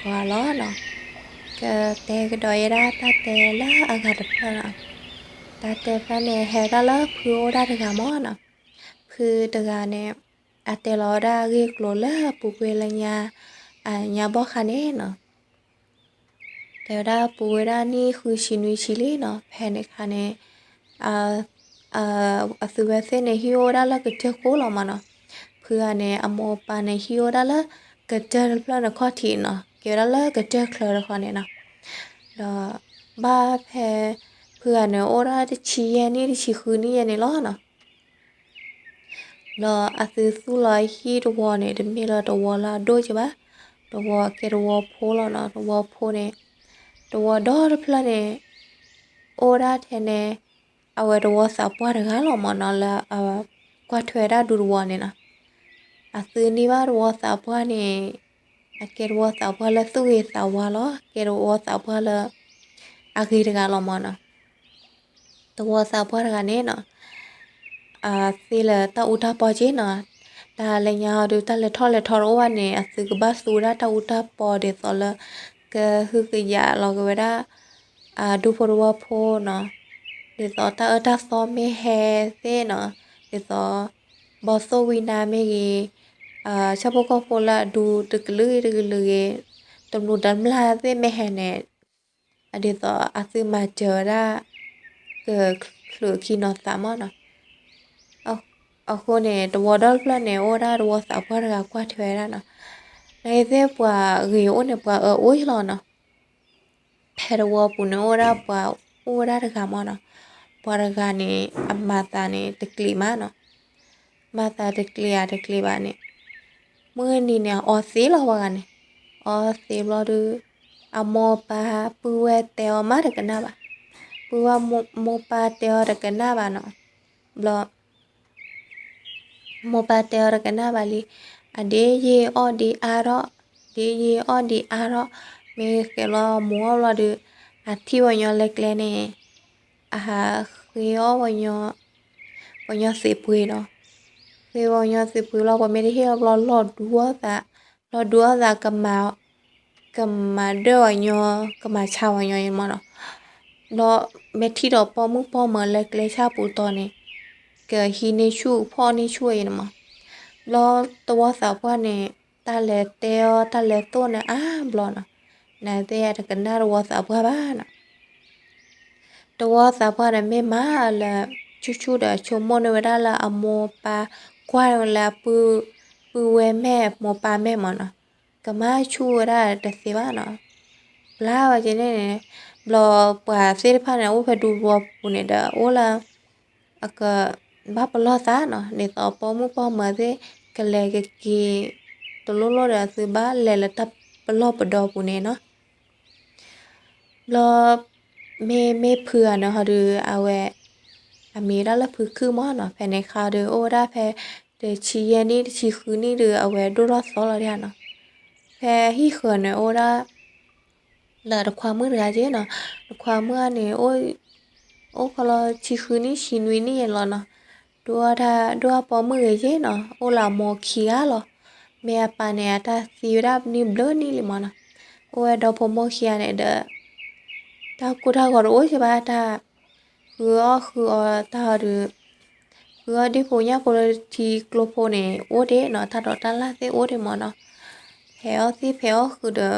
ပှၤလီၤနီၤ. ကတဲကဒီးယဲဒၣ်တၢ်တဲလၢအဂၤတဖျၢၣ်နီၤ. တၢ်တဲဖျၢၣ်န့ၣ် ဟဲဒၣ်လၢဖုအိၣ်ဒၣ်တဂၤမၢ်နီၤ. ဖုတဂၤန့ၣ် အတဲလီၤဝဲဒၣ်အဂ့ၢ်အကျိၤလၢအပူၤကွံာ်လၢညါ, အညါဘီၣ်ဃါန့ၣ်နီၤ. တဲဝဲဒၣ်ပူၤဝဲဒၣ်နံၣ်ဃုဆံနွံဆံလံနီၤ. ဖဲန့ၣ်အခါန့ၣ် အသုဝဲသ့ၣ်န့ၣ် ဟံၣ်အိၣ်ဝဲဒၣ်လၢကစၢၢ်ခိၣ်လီၤမၢ်နီၤ. ဖုဂၤန့ၣ် အမိၢ်အပၢ်န့ၣ် ဟံၣ်အိၣ်ဝဲဒၣ်လၢကစၢၢ်တဖျၢၣ်န့ၣ်ခီၣ်ထံးနီၤ, ကဲဝဲဒၣ်လၢကစၢၢ်ချၢတခီန့ၣ်နီၤ. ဒီးဘၣ်ဖဲ ဖုဂၤန့ၣ် အိၣ်ဒၣ်တဆံယဲၢ်နံၣ် တဆံဃုနံၣ်ယဲၢ်န့ၣ်လီၤနီၤ. ဒီးအသုသူၣ်လီၤဟံၣ်တဝီန့ၣ် တမ့ၢ်လၢတဝီလၢအဒိၣ်က့ဘၣ်, တဝီကဲတဝီဖိလီၤနီၤ. တဝီဖိန့ၣ် တဝီဒီတဖျၢၣ်န့ၣ် အိၣ်ဒၣ်ထဲန့ၣ် အဝဲတဝီသးပှၢ်တဂၤလီၤမၢ်နီၤ လၢအကွၢ်ထွဲဒၣ်ဒူတဝီန့ၣ်နီၤ. အသုန့ၢ်ဘၣ်တဝီသးပှၢ်န့ၣ် အကဲတဝီသးပှၢ်လၢသူၣ်ဂ့ၤသးဝါလီၤ. ကဲတဝီသးပှၢ်လၢ အဂ့ၤတဂၤလီၤမၢ်နီၤ. တဝီသးပှၢ်တဂၤန့ၣ်နီၤ အသ့လၢတၢ်အူတၢ်ပီက့နီၤ. တၢ်လၢညါဟီဒုး တၢ်လဲၤထီၣ်လဲၤထီတအိၣ်ဘၣ်န့ၣ် အသုကဘၣ်သူဝဲဒၣ်တၢ်အူတၢ်ပီဒ်သိးလၢ ကဟုကယာ်လီၤက့ၤဝဲဒၣ် အဒူဖိတဝီဖိနီၤ. ဒ်သိးတၢ်အၢတၢ်သီမ့ၢ်ဟဲသ့ၣ်နီၤ, ဒ်သိး ဘီသိၣ်ဝံနါမ့ၢ်ဂ့ၤ, ဆၣ်ဖိကီၢ်ဖိလၢအဒူတကလုာ်တကလုာ်ဂ့ၤ, တမျိးတမျာ်သ့ၣ်မ့ၢ်ဟဲန့ၣ် ဒ်သိးအသုမၤစၢၤဝဲဒၣ် ကချုးခံနီၤသးမၢ်နီၤ. အဃိန့ၣ် တဝီဒီတဖျၢၣ်န့ၣ် အိၣ်ဒၣ်တဝီသးပှၢ်တဂၤကွၢ်ထွဲဝဲဒၣ်နီၤ. နာ်သ့ၣ်ပှၤဂ့ၤအိၣ်န့ၣ် ပှၤအၢအိၣ်လီၤနီၤ. ဖဲတဝီပူၤန့ၣ် အိၣ်ဝဲဒၣ်ပှၤအိၣ်ဝဲဒၣ်တဂၤမၢ်နီၤ. ပှၤတဂၤန့ၣ် အမၤသးန့ၣ် တကျံးမးနီၤ. မၤသးတကျံးဧါတကျံးဘၣ်န့ၣ် မုၢ်နံၤန့ၣ် အီသံးလီၤပှၤဂၤန့ၣ်. အီသံးဘျီဒုး အမိၢ်ပၢ်ပုၢ်ဝဲၢ်တဲအီၤမးတကနၣ်ဘၣ်. ပုၢ်ဝဲၢ်မိၢ်ပၢ်တဲအီၤတကနၣ်ဘၣ်နီၤ. ဘျီ မိၢ်ပၢ်တဲအီၤတကနၣ်ဘၣ်လံ. အဒ့ယ့အီၣ်ဒံးအါထီၣ်, ဒ့ယ့အီၣ်ဒံးအါထီၣ်, မ့ၢ်ဃဲးလီၤမူအီၣ်ဘျီဒုး အထံၣ်ပှၤညီလဲၤကျဲန့ၣ် အဟးဃ့အီၣ် ပှၤညီသံးပှ့ၤနီၤ. ဃ့ပှၤညီသံးပှ့ၤလီၤ ပှၤမ့ၢ်တဟ့ၣ်အီၤဘျီ လီၤဒူအီၣ်သး, လီၤဒူအီၣ်သး ကမၤဒၢၣ်ပှၤညီ, ကမၤဆါပှၤညီအံၤမၢ်နီၤ. ဘျီမ့ၢ်ထံၣ်ဒီးပိာ်မုၣ်ပိာ်မၢၤလၢကျဲဆၣ်ပူၤတီၤန့ၣ် ကဟံးန့ၢ်ဆူၣ် ဖီၣ်န့ၢ်ဆူၣ်အံၤန့ၣ်မၢ်. ဘျီတဝီသးပှၢ်န့ၣ် တၢ်လဲၤတဲအီၤ တၢ်လဲၤသိၣ်န့ၣ်အါဘျီနီၤ. နာ်သ့ၣ်တကနၣ်တဝီသးပှၢ်ဘၣ်နီၤ. တဝီသးပှၢ်န့ၣ်မ့ၢ်မးလၢ ဆူၣ်ဆူၣ်ဒီး ဆိကမိၣ်န့ၢ်ဝဲဒၣ်လၢအမိၢ်ပၢ်ကွၢ်လၢ ပုၢ်ဝဲၢ်မဲာ်မိၢ်ပၢ်မဲာ်မၢ်နီၤ. ကမၤဆူၣ်ဝဲဒၣ်တသ့ဘၣ်နီၤ. ဘျါဝဲက့န့ၣ်န့ၣ် ဘျီပှၤသ့ၣ်တဖၣ်န့ၣ် အိၣ်ဖဲဒူတဝီပူၤန့ၣ်ဒီး အိၣ်လၢ အကဘၣ်ပလီၢ်သးနီၤ. ဒ်သိးပိာ်မုၣ်ပိာ်မၢၤသ့ၣ် ကလဲၤကက့ၤ တလိၣ်လိၣ်ဒီး အသုဘၣ်လဲၤလၢတၢ်ပလီၢ်ပဒီပူၤန့ၣ်နီၤ. ဘျီ မ့မ့ၢ်ဖုဂၤန့ၣ်ဟီဒုး အဝဲ အမံၤဒၣ်လၢဖုခုၣ်မၢ်နီၤ. ဖဲန့ၣ်ခါဒုး အိၣ်ဝဲဒၣ်ဖဲ တဆံယဲၢ်နံၣ် တဆံဃုနံၣ်ဒုး အဝဲဒိၣ်ထီၣ်သီလီၤဒၣ်နီၤ. ဖဲဟံၣ်ဃၢၤန့ၣ် အိၣ်ဝဲဒၣ် လၢတခွါမုၣ်တဂၤက့နီၤ. တခွါမုၣ်န့ၣ် အိၣ်ခီလီၤ ဆံဃုနံၣ် ဆံနွံနံၣ်ယဲလီၤနီၤ. ဒိၣ်ဒၣ် ဒိၣ်အပိာ်မုၣ်ဂ့ၤက့နီၤ. အိၣ်လၢအမိၢ်ခံဂၤလီၤ. မ့ၢ်အပၢ်န့ၣ် အတၢ်သံဝဲဒၣ်နံၣ်ဘျုးနံၣ်လံမၢ်နီၤ. အိၣ်ဝဲဒီဖိမိၢ်ခံဂၤန့ၣ်ဒီး တၢ်ကိၢ်တၢ်ဂီၤတအိၣ်က့ဘၣ် တၢ်ဃုအီၣ်ဃုအီတၢ်ဟီဒုး ဃုအီၣ်ဒ့ၣ်ဖိညၣ်ဖိလၢထံကျိဖိန့ၣ် အိၣ်ဒ့ၣ်နီၤ. တၢ်ဒိးတၢ်လၣ်သ့ၣ်အိၣ်ဒ့ၣ်မၢ်နီၤ. ဖဲအီၣ်သ့ၣ်ဖဲအီၣ်ဃုာ်ဒီး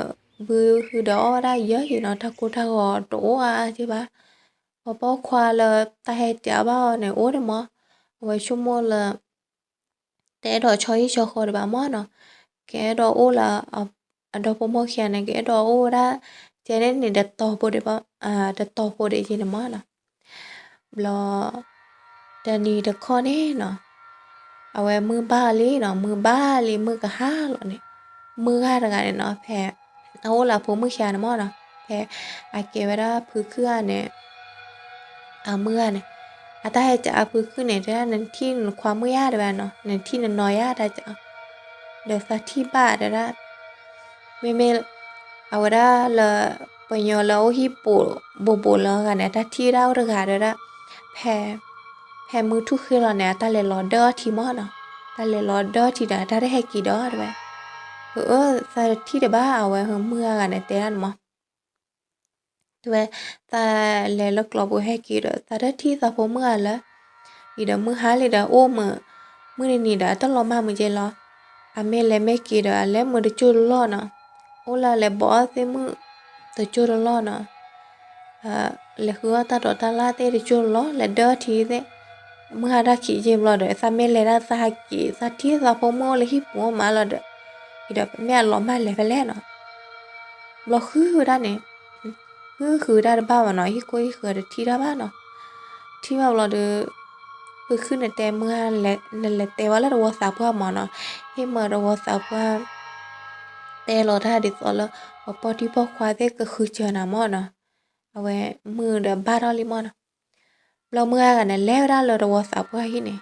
ဘုဟုဒီးအီၣ်ဝဲဒၣ်ယဲၢ်က့နီၤ. တၢ်ကိၢ်တၢ်ဂီၤတအိၣ်အါက့ဘၣ်. ပှၤပိာ်ခွါလၢတၢ်ဟဲကးဘၣ်အီၤန့ၣ် အိၣ်ဒ့ၣ်မၢ်. အဝဲဆိကမိၣ်လၢ တအဲၣ်ဒိးဆီဟံၣ်ဆီဃီဒံးဘၣ်မၢ်နီၤ. ကအဲၣ်ဒိးအိၣ်လၢ အဒီဖိမိၢ်ခံဂၤန့ၣ် ကအဲၣ်ဒိးအိၣ်ဝဲဒၣ် ကဲန့ၣ်န့ၣ် တတီၤဖိဒံးဘၣ်, တတီၤဖိဒံးက့န့ၣ်မၢ်နီၤ. ဘျီ တနံၤတခီန့ၣ်နီၤ အဝဲမုၢ်ဘၣ်လံနီၤ, မုၢ်ဘၣ်လံ မုၢ်ကဟါလီၤန့ၣ် မုၢ်ဂၤတဂၤန့ၣ်နီၤ ဖဲ အအိၣ်လၢအဖိမုၣ်ခံဂၤန့ၣ်မၢ်နီၤ, ဖဲအကဲဝဲဒၣ်ဖုခုၣ်ဧါန့ၣ် အမုၢ်ဂၤန့ၣ် အတၢ်ဟဲကးအဖုခုၣ်န့ၣ် တဲဒၣ်နထံၣ်နခွါမုၣ်ယါတဝဲနီၤ, နထံၣ်နနီၢ်ယါတၢ်ကး, ဒီးသးထံၣ်ဘၣ်တဲဒၣ် မ့မ့ၢ် အဝဲဒၣ်လၢ ပှၤညီလၢအအိၣ်ဟံၣ်ပိာ်ဘိးဘိးလၢအဂၤန့ၣ် အတၢ်ထံၣ်ဝဲဒၣ်အိၣ်တဂၤတဲဒၣ် ဖဲ ဖဲမုၢ်ထူၣ်ဃ့လီၤန့ၣ် အတၢ်လဲၤလီၤဒၢၣ်အီထံမၢ်နီၤ, တၢ်လဲၤလီၤဒၢၣ်အီထံဒီး အတၢ်တဟဲက့ၤဒီးတဲဝဲ အၢ သးတထံၣ်တဘၣ် အဝဲမုၢ်ဂၤဂၤန့ၣ်တဲဒၣ်န့ၣ်မး. တဲဝဲ သးလဲၤလၢကျီပူၤဟဲက့ၤဒီး သးတထံၣ်သးဖိမုၣ်ဂၤလၢၤ. အံၤဒီးမုၢ်ဟါလံဒီး အိၣ်မုာ် မုၢ်တနံၤဒီး အတလီၤမၢ်မုာ်က့လီၤ. အမ့ၢ်လဲၤမ့ၢ်က့ၤဒီး အလဲၤမုာ်တကၠိၢ်တလီၢ်နီၤ. အိၣ်လၢလဲၤဘိးအီၣ်သ့ၣ်မုၣ်တကၠိၢ်တလီၢ်နီၤ. လဲၤဃုအီၣ်တၢ်ဒိးတၢ်လၢ်သ့ၣ်တကၠိၢ်တလီၢ် လဲၤဒၢထံသ့ၣ်. မုၢ်ဟါတၢ်ခံးယ့ၢ်ဘျီဒီး သးမ့ၢ်လဲၤဒၣ်သးဟဲက့ၤ သးထံၣ်သးဖိမုၣ်အိၣ်လၢဟံၣ်ပူၤမးလီၤဒီး အံၤဒီးမ့ၢ်အလီၤမၢ်လဲၤဖဲလဲၣ်နီၤ. ဘျီဃုဃုဒၣ်န့ၣ် ဃုဃုဒၣ်တဘၣ်ဘၣ်နီၤ, ဟံၣ်ခိၣ်ဟံၣ်ဃၢၤတထံၣ်တၢ်ဘၣ်နီၤ. ထံၣ်ဘၣ်ဘျီဒီး ဖုခုၣ်န့ၣ်တဲမုၢ်ဂၤ နလဲၤတဲဝဲလၢတဝီသးပှၢ်မးနီၤ, ဟ့ၣ်မၢတဝီသးပှၢ် တဲလီၤတၢ်ဒ်သိးလၢ ပှၤပိာ်တံၢ်ပိာ်ခွါသ့ၣ်ကဃုစၢၤနၤမးနီၤ. အဝဲမုၢ်ဒီးဘၣ်ထီၣ်လံမးနီၤ. ဘျီမုၢ်ဂၤဂၤန့ၣ် လဲၤဝဲဒၣ်လၢတဝီသးပှၢ်ဟံၣ်န့ၣ်,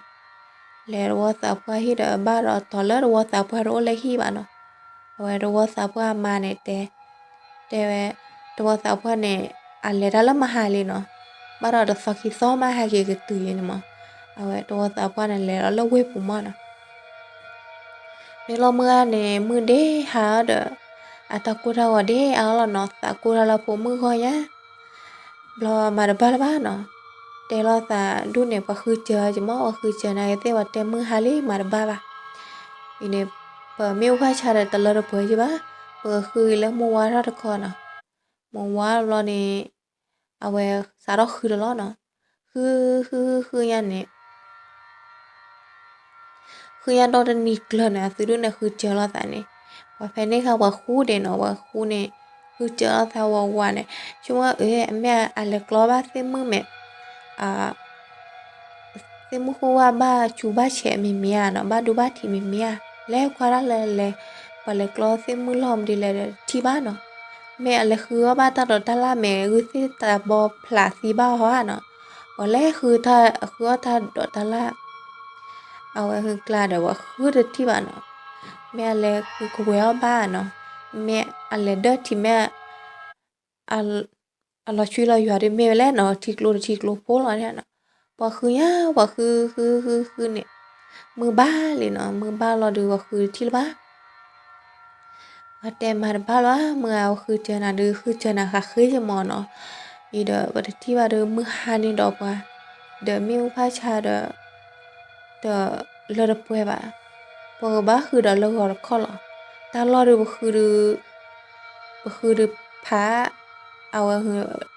လဲၤတဝီသးပှၢ်ဟံၣ်ဒီးဘၣ်ဒီးတီၤလၢတဝီသးပှၢ်တအိၣ်လၢဟံၣ်ဘၣ်နီၤ. အဝဲတဝီသးပှၢ်အမါန့ၣ်တဲ, တဲဝဲ တဝီသးပှၢ်န့ၣ် အလဲၤတၢ်လၢမဟါလံနီၤ, ဘၣ်ဒီးတသီခံသီမးဟဲက့ၤကတုၤယံၤန့ၣ်မး. အဝဲတဝီသးပှၢ်န့ၣ် လဲၤလီၤလၢဝ့ၢ်ပူၤမးနီၤ. မ့ၢ်လီၤမုၢ်ဂၤန့ၣ် မုၢ်ဒ့ဟါဒီး အတၢ်ကိၢ်တၢ်ဂီၤဒ့အါလီၤနီၤ, သးကိၢ်တၢ်လၢဖိမုၣ်ဂီၢ်ညါ. ဘျီမၤတဘၣ်လၢၤဘၣ်နီၤ, တဲလီၤသးဒူၣ်န့ၣ် ပှၤဃုစၢၤက့ၤမး, ပှၤဃုစၢၤနၤက့ၤသ့ၣ် ပှၤတဲမုၢ်ဟါလံ မၤတဘၣ်ဘၣ်. အံၤန့ၣ် ပမ့ၢ်အိၣ်ဘၣ်ဆါဒီးတလၢတပှဲၤယံၤဘၣ်, ပဃုအံၤလၢမုၢ်ဝါထီၣ်တခီနီၤ. မုၢ်ဝါဘျီန့ၣ် အဝဲစးထီၣ်ဃုတလီၢ်နီၤ, ဃုဃုဃုဃုညါန့ၣ် ဃုညါဒီတနံၤကျၢၤန့ၣ် အသုဒူၣ်န့ၣ်ဃုစၢၤလိာ်သးန့ၣ်, ပှၤဖဲန့ၣ်ခါပှၤဃူဒဲးနီၤ, ပှၤဃူန့ၣ် ဃုစၢၤလိာ်သးဝးဝးန့ၣ်, ဆိကမိၣ်အၢ အမ့ၢ်အလဲၤကျီဘၣ်သ့ၣ်မုၣ်မ့ၢ် သ့ၣ်မုၣ်ဃိၣ်ဝါဘၣ်စူၤဘၣ်ဆဲးမံၤမံၤဧါနီၤ, ဘၣ်ဒူဘၣ်ထံးမံၤမံၤဧါ, လဲၤကွၢ်ဒၣ်လၢလဲၤ, ပှၤလဲၤကျီသ့ၣ်မုၣ်လီၢ်မနုၤလဲၣ်ဒီးတထံၣ်ဘၣ်နီၤ. မ့ၢ်အလဲၤဃုအီၣ်ဘၣ်တၢ်ဒိးတၢ်လၢ်မ့ၢ် ဂုၢ်သ့ၣ်တၢ်ဘီဖျးသံဘၣ်ဟီဧါနီၤ, ပှၤလဲၤဃု, ဃုအီၣ်တၢ်ဒိးတၢ်လၢ်, အဝဲဟုကျါဒီးပှၤဃုတထံၣ်ဘၣ်နီၤ. မ့ၢ်အလဲၤဃုကဝဲၤအီၣ်ဘၣ်နီၤ, မ့ၢ်အလဲၤဒၢထံးမ့ၢ် အလီၤဆွံလီၤယွၤဒ်မ့ၢ်ဝဲလဲၣ်နီၤ, ထံကျိတထံကျိဖိလီၤန့ၣ်နီၤ. ပှၤဃုညါ ပှၤဃုဃုဃုဃုန့ၣ်, မုၢ်ဘၣ်လံနီၤ, မုၢ်ဘၣ်လီၤဒီးပှၤဃုတထံၣ်လၢၤဘၣ်. ပှၤတဲမၤတဘၣ်လၢၤဘၣ်, မုၢ်ဂၤဃုစၢၤနၤဒုး ဃုစၢၤနၤဃးဃ့ယမီၤနီၤ. အံၤဒီးပတထံၣ်ဘၣ်ဒီး မုၢ်ဟါန့ၣ်ဒီးပှၤ, ဒီးမ့ၣ်အူဖၣ်ဆါဒီး ဒီးလၢတပှဲၤဘၣ်, ပှၤကဘၣ်ဃုဒီးလၢဂီၤတခီလီၤ. တၢ်လီၢ်ဒုးပဃုဒုး, ပဃုဒုးဖး, အဝဲ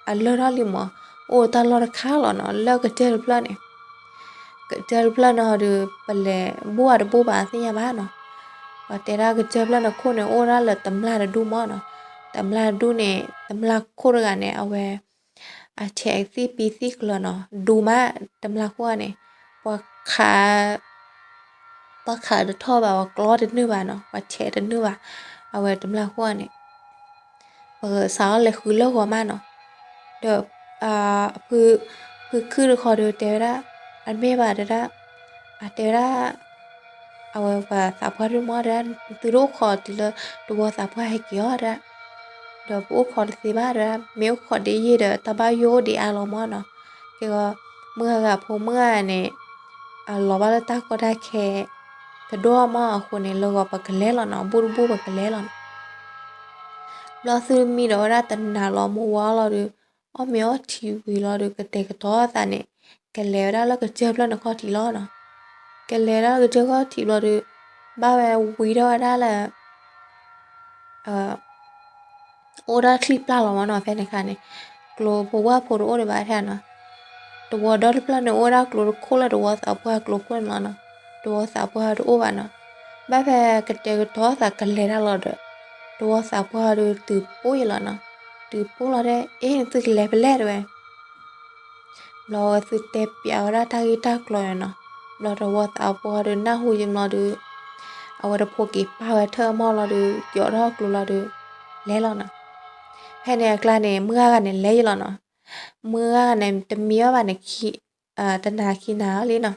အလၢၢ်ထီၣ်လံမး, အိၣ်တၢ်လီၢ်တခါလီၤနီၤ, လၢကစၢၢ်တဖျၢၣ်န့ၣ်, ကစၢၢ်တဖျၢၣ်န့ၣ်ဒီး ပလဲၤဘိၣ်အတဘိၣ်ဘၣ်သ့ၣ်ညါဘၣ်နီၤ. ပှၤတဲဒၣ်ကစၢၢ်တဖျၢၣ်န့ၣ်ခိၣ်န့ၣ် အိၣ်ဒၣ်လၢတမျၢ်တဒူၣ်မးနီၤ. တမျၢ်တဒူၣ်န့ၣ် တမျၢ်ခိၣ်တဂၤန့ၣ် အဝဲ အဆဲးသံၣ်ပံသံၣ်ကျၢၤနီၤ, ဒူမးတမျၢ်ခိၣ်န့ၣ်, ပှၤခး ပှၤခးတထီၣ်ဘၣ်, ပှၤကျီတနုာ်ဘၣ်နီၤ, ပှၤဆဲးတနုာ်ဘၣ်, အဝဲတမျၢ်ခိၣ်န့ၣ်, ပကစးထီၣ်လဲၤဃုလၢဂီၤမးနီၤ. ဒီး ဖုခုၣ်တခီဒီးတဲဝဲဒၣ်, အမ့ၢ်ဘၣ်တဲဒၣ်, အတဲဝဲဒၣ်, အဝဲပှၤသးပှၢ်ဒုးမးတဲဒၣ်, သုတအိၣ်ခိးတုၤလၢတဝီသးပှၢ်ဟဲက့ၤအီၤတဲဒၣ်, ဒီးပအိၣ်ခိးတသ့ဘၣ်တဲဒၣ်, မ့ၢ်အိၣ်ခိးဒ်ယဲၢ်ဒီး တၢ်ဘၣ်ယိၣ်ဒံးအါလီၤမးနီၤ. ကဲဂီၤ မုၢ်ဂၤဂၤဖိမုၣ်ဂၤန့ၣ် အလီၤဘၣ်လၢတၢ်ကီတၢ်ခဲ ကဒိၣ်မးအဃိန့ၣ် လၢဂီၤပကလဲၤလီၤနီၤ, ဘူၣ်တဘူၣ်ပကလဲၤလီၤနီၤ. ဘျီသုမံဒီးဝဲဒၣ်တနၤလီၤ မုၢ်ဝါလီၤဒီး အီၣ်မ့ၤအီထံဝံၤလီၤဒီး ကတဲာ်ကတီၤသးန့ၣ် ကလဲၤဝဲဒၣ်လၢကစၢၢ်ဖျၢၣ်န့ၣ်ခီၣ်ထံးလီၤနီၤ. ကလဲၤဒၣ်လၢကစၢၢ်ခီၣ်ထံးဘျီဒီး ဘၣ်ဝဲဝံထီၣ်ဝဲဒၣ်လၢ အိၣ်ဒၣ်ချံပျၢ်လီၤမးနီၤ, ဖဲန့ၣ်အခါန့ၣ် ကျိဖိဝၣ်ဖိတအိၣ်ဒံးဘၣ်ထဲနီၤ. တဝီဒီတဖျၢၣ်န့ၣ် အိၣ်ဝဲဒၣ်ကျိတခိၣ်လၢတဝီသးပှၢ်ကျိခိၣ်န့ၣ်လီၤနီၤ. တဝီသးပှၢ်တအိၣ်ဘၣ်နီၤ. ဘၣ်ဖဲကတဲာ်ကတီၤသးကလဲၤတၢ်လီၤဒီး တဝီသးပှၢ်ဒီးတုၤပိၢ်ယံၤလီၤနီၤ. တုၤပိၢ်လီၤဒီး အ့ၣ် နသုကလဲၤဖဲလဲၣ်တဲဝဲ ဘျီဝဲသုတဲပျးဝဲဒၣ်တၢ်ဂ့ၢ်တၢ်ကျိၤန့ၣ်နီၤ. ဘျီတဝီသးပှၢ်ဒီးနၢ်ဟူယံၤဘျီဒီး အဝဲတဖိးက့ၤပာ်ဝဲထၢၣ်အမီၢ်လီၤဒီး ယီၤထီၣ်ကျိလီၤဒီး လဲၤလီၤနီၤ. ဖဲန့ၣ်အကျါန့ၣ် မုၢ်ဂၤဂၤန့ၣ် လဲၤယံၤလီၤနီၤ. မုၢ်ဂၤဂၤန့ၣ် တမံအီၣ်ဘၣ်န့ၣ် တနၤခံနၤလံနီၤ.